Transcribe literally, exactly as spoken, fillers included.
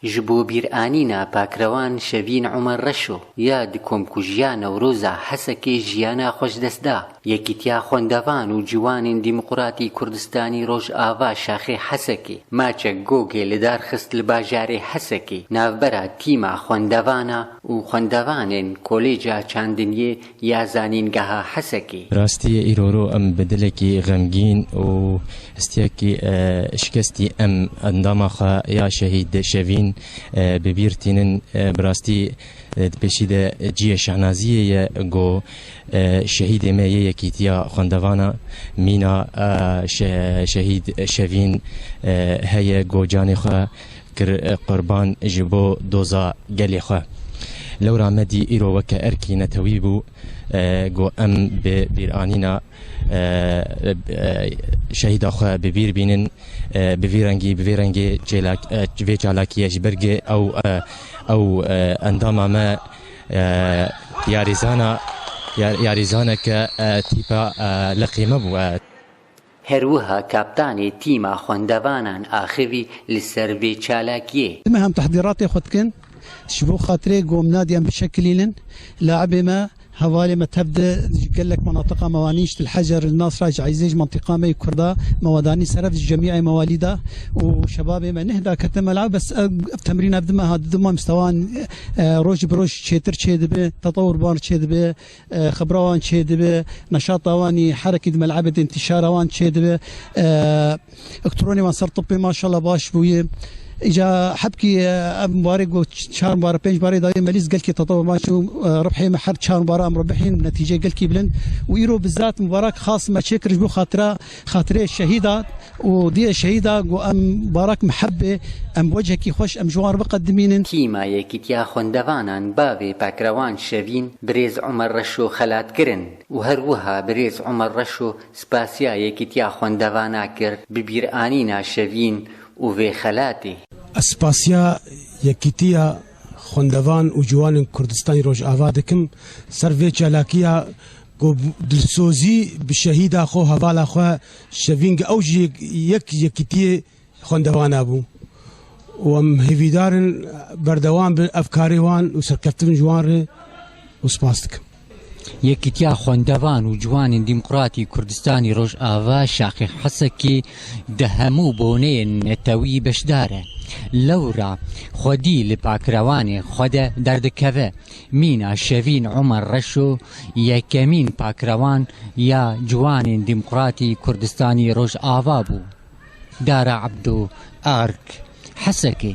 Ji bo bîranîna pakrewan Şevîn Omer Reşo ya di komkujiya Newroza Hesekê jiyana xwe ji dest da, Yekîtiya Xwendevan û Ciwanên Demokratî Kurdistanî Rojava Şaxê Hesekê maçek gogê li dar xist li bajarê Hesekê, navbera tîma xwendevana û xwendevanên Kolêca Çandiniyê ya Zanîngeha Hesekê. Rastî îroro em bi dilekî xemgîn û histiyekî, e, şikestî em endama xwe ya şehîd Şevîn, e, bi bîr tînin. E, bi rastî, e, di pêşî de ciyê şehnaziyê ye ku, e, şehîdê me yê Yekîtiya Xwendevana mîna, e, şe-, şehîd Şevîn, e, heye ku canê xwe kir, e, qurban ji bo doza gelê xwe. Lewra me dî îro weke erkî netewî bû, e, ku em bi bîranîna, e, e, şehîda xwe bi bîr bînin, e, bi vî rengî, bi vî rengê çêlak-, e, vê çalakiyê ji ber ku ew, e, ew, e, endama me, e, yarîzana, yar-, yarîzaneke, e, tîpa, e, leqî me bû, e. Her wiha kaptanê tîma xwendevanan axivî li ser vê çalakiyê. Me hem tehdîratê xwe dikin. Ji bo xatirê ku em nadî em bişekilînin, laibê me, hevalê me tev di gelek menatiqa me wa nîşt, li Hecer, li Nasra, ji Eyzê, ji mentiqa me yê Kurda, me wa danî serev ji cemî mewalî da û şebabê me neh da ketin melab, bes ev, ev temrîn ev dime ha didima mistewan, e, roj bi roj çêtir çêdibe, tetewur bar çêdibe, e, xibra wan çêdibe, neşata wan ê herekî di melebê de întîşara wan çêdibe. E, Elektronê wan ser topê maşallah baş bûye. Îca hebkî, e, ev mubarek got çar mubare, pênc mubare dayê melîz gelkî tata baş û, e, ribhê me her çar mubare em ribihîn, netîcê gelkî bilind. Û îro bizat mubarek xas me çêkir ji bo xatira, xatirê şehîda û diyê şehîda ku em barak mihebê, em wecekî xweş em ji wan re biqedimînin. Tîma Yekîtiya Xwendevanan bavê Pakrewan Şevîn, birêz Omer Reşo xelat kirin û her wiha birêz Omer Reşo spasiya Yekîtiya Xwendevana kir bi bîranîna Şevîn û vê xelatê. Ez spasiya Yekîtiya Xwendevan û Ciwanên Kurdistanî Rojava dikim ser vê çalakiya ku dilsozî bi şehîda xwe, hevala xwe Şevîn, ew jî yek yekîtiyê xwendevana bû û em hêvîdar in berdewam bin ev karê wan û serkeftin ji wan re û spas dikim. Yekîtiya Xwendevan û Ciwanên Demokratî Kurdistanî Rojava Şaxê Hesekê di hemû boneyên netewî beşdar e. Lewra xwedî li pakrewanê xwe de derdikeve. Mîna Şevîn Omer Reşo yekemîn pakrewan ya Ciwanên Demokratî Kurdistanî Rojava bû. Dara Ebdo, Ark, Hesekê.